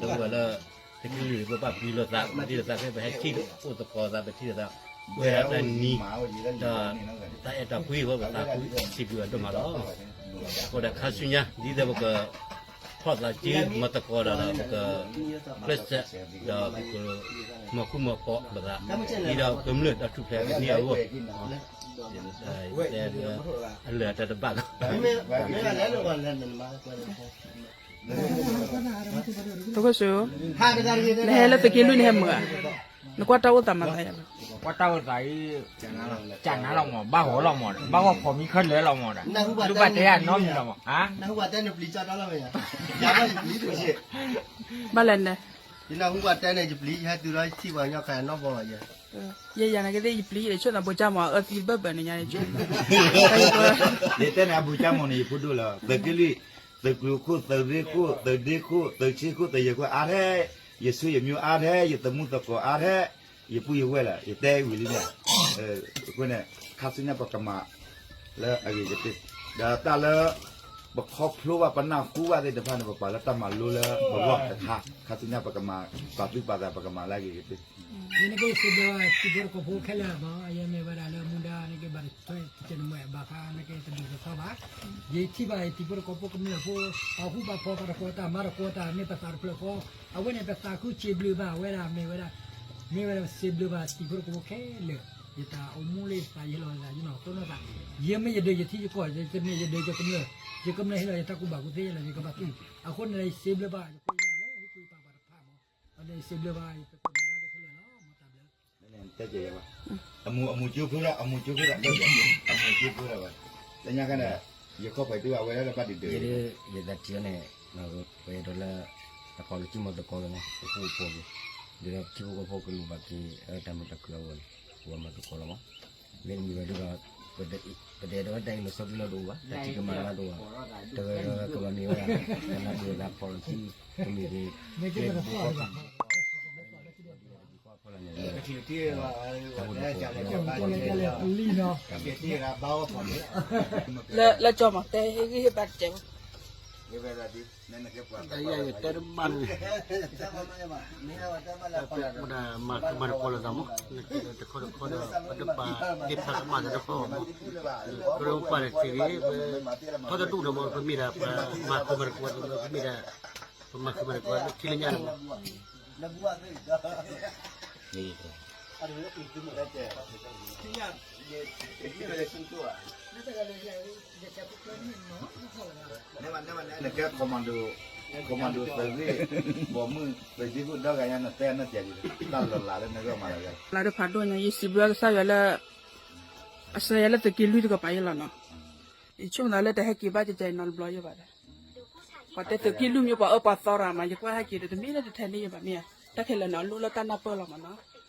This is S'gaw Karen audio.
တဝဲလၢ သုးက့လွံၢ် ပဘၣ်ပျံၤလိာ်သး ပထံၣ်လိာ်သးဖဲ ပဟဲထံၣ်အိၣ်သကိးသး ပထံၣ်လိာ်သး ပဝဲဒၣ်တၢ်နံၤ ဒီးတၢ်အဲၣ်တၢ်ကွံအဃိ ပသးခုစံးဘျုးအဒိၣ်မးလီၤ. အဃိဒီးခါဆူညါ ဒ်သိးပက ဖီၣ်သးစုမၤသကိးဒီး ပကကျဲးစၢး ဒီးပက မၤဃူမၤဖိးလိာ်သး ဒ်ဒီးကမျၢၢ်တၢ်ထူၣ်ဖျဲးကန့ၢ်အဂီၢ် အလၢာ်တၢ်တဘၣ်လီၤ. တခိၣ်ဆူ နဟဲလၢသုးက့လွံၢ်နဟဲမုာ်ဧါ, နကွၢ်တၢ်အိၣ်သးမၤသးယၤလီၤ. ကွၢ်တၢ်အိၣ်သးအံၤ ကနၤလီၤမး ဘၣ်ဂီၤလီၤမးဒီး ဘၣ်ဂီၤဖိးမံခၢၣ်လၢာ်လီၤမးဒီး ဒုးဘၣ်တဲယၤနီတမံၤလီၤမး ဘၣ်လဲၣ်န့ၣ် ယနၢ်ဟူပှၤတဲန့ၣ် ယပျံၤ ယဟဲတုၤလီၤထံၣ်ပှၤကညီခါနီၢ်ဘီလီၤယဲ ယဲယၤနာ်က့သ့ၣ် ယပျံၤယဆိၣ်သး ဘိကၠၢ်မး အၢသံတဘၣ်ဘၣ်န့ၣ်ညါ ယတဲန့ၣ် အဘိကၠၢ်မးန့ၣ် ယဖိဒိၣ်လီၤ သုးက့လွံၢ် သုးကျိၤခိၣ် သုးရ့ၣ်ခိၣ် သုးဒ့ခိၣ် သုးဆ့ခိၣ် သုးယဲၢ်ခိၣ်အါထဲ ယဆွေယမျိုးအါထဲ ယသမူသကိးအါထဲ ယပုၢ်ယဝဲၢ်လီၤ ယတဲဝံၤလံန့ၣ် အဃိန့ၣ် ခါဆူညါပကမၤ လၢအဂ့ၤကတၢၢ် ဒီးတၢ်လၢ ပခီဖျိဘၣ်ပနၢ်ဟူဘၣ်သ့ၣ်တဖၣ်န့ၣ် ပပာ်လၢတၢ်မၤလိလၢပဂီၢ်တခါ ခါဆူညါပကမၤ ပာ်သူၣ်ပာ်သး ပကမၤလၢအဂ့ၤကတၢၢ် ယနက့စံးဘျုးဘၣ်တံၤဖိသကိးဖိခဲလၢာ်ဘၣ် ယမ့ၢ်ဝဲဒၣ်လၢမူဒါနက့ဘၣ်တဆၢတနမံၤဘၣ်ဃးနက့တဒူၣ်တထီဘၣ် ယထံၣ်ဘၣ်တံၤဖိသကိးဖိကမျၢၢ်ဖိ ပာ်ဃူပာ်ဖိး ပာ်တကိးတၢ် မၤတကိးတၢ် မ့ၢ်ပသးတဖျၢၣ်ဃီ အဝဲန့ၣ် ပသးခုစံးဘျုးဘၣ်ဝဲဒၣ် မ့ၢ်ဝဲဒၣ် မ့ၢ်ဝဲဒၣ်စံးဘျုးဘၣ်တံၤဖိသကိးဖိခဲလၢာ် ယတၢ်အိၣ်မူလၢယသးယဟ့ၣ်လီၤသးယနီၢ်သိနီၢ်သး ယမ့ၢ်ယဒၢးယထံယကီၢ် ယမ့ၢ်ယဒၢးယကမျၢၢ် ယကမျၢၢ်ဟ့ၣ်လီၤယတၢ်ကူၣ်ဘၣ်ကူၣ်သ့လီၤ ယကဘၣ်သူၣ် အဃိန့ၣ် ယစံးဘျုးဘၣ်ယခိၣ်ယနၢ်လၢဟ့ၣ်ကူၣ်ပာ်ပှၤတဖၣ်မး အဃိန့ၣ် ယစံးဘျုးဘၣ်ယတံၤဖိသကိးဖိခဲလၢာ်လီၤ မ်တၢ်ဘျုး အမူအမူကၠိဖိလီၤ အမူကၠိဖိလီၤ အမူကၠိဖိလီၤဘၣ် တညါခါန့ၣ် ယခီၣ်ဖးဒိၣ်အဝဲဒၣ်ဘၣ်ဒုးဒုး ယဲဒၣ်ယသးထံၣ်အီၤန့ၣ် ပအဲၣ်ဒိးလၢ တခီလၢကံၢ်မီၢ်သကိးလီၤမး ပဃူပဖိးက့ၤ ဒ်သိးထံဖိကီၢ်ဖိကလူၤဘၣ်က့ၤ အတၢ်မုာ်တၢ်ခုၣ်အဂီၢ်န့ၣ် ပဝဲမၤသကိးလီၤမး မ့တမ့ၢ်ဘၣ်ဒီး ပတအဲၣ်ဒိးတၢ်အံၤလီၤဆီဒုလီၤဒိၣ်ဘၣ် တၢ်ထံၣ်ကမၤလၢဒိၣ်ဘၣ် တဂၤဂၤကဘၣ်မ့ၢ်ဝဲဒၣ် ကနၣ်ဒိၣ်ဝဲဒၣ်ဖီၣ်လီၤထံ ကမ့ၢ်က့ၤ မ့ၢ်ကဘၣ်တဖီၣ် လၢကၠီမး တဲဟ့ၣ်ဂံၢ်ဟ့ၣ်ဘါတစဲးဖိ မ့ၢ်ဒၣ်မၤကမၣ်တခီလိာ်သးမး တခီတခီဒီး ပတပာ်သ့ၣ်ဖးကမၣ်တခီမး ကရၢမိၢ်ပှၢ်န့ၣ်ထံၣ်ဂ့ၤ ပထီၣ်တဒူၣ်ဒီးမး ပမ့ၢ်ဒၣ်ပမၤကမၣ်တခီ ပမ့ၢ်ဒၣ် ပမၤကမၣ်တခီ ထံၣ်လၢညါန့ၣ်မး နကဲ commando, commando သုးရ့ၣ် ဘီမုၢ် သုးရ့ၣ်ခိၣ်ဒီဂၤညါ နတဲနတဲဒ် တၢ်လီၤလးလၢနဂီၢ်မးလီၤ လၢတဖးဒိၣ်ညါ ယစံးဘျုးကစၢ်ယွၤလၢ အစၢၤယၤလၢသုးက့လွံၢ်တကပၤအံၤလီၤနီၤ ယဆိကမိၣ်သးလၢတဟဲက့ၤဘၣ်ကကဲအံၤနီတဘျီယဘၣ်ဒီး ပှၤတဲသုးက့လွံၢ်မ့ၢ်ပှၤအၢပှၤသီရၤမး ယကွၢ်ဟဲက့ၤဒီးတမ့ၢ်လၢတထဲန့ၣ်ယဘၣ်မ့ၢ်ဧါ တၢ်ခဲလၢာ်န့ၣ် အလိၣ်လၢတၢ်နၢ်ပၢၢ်လီၤမးနီၤ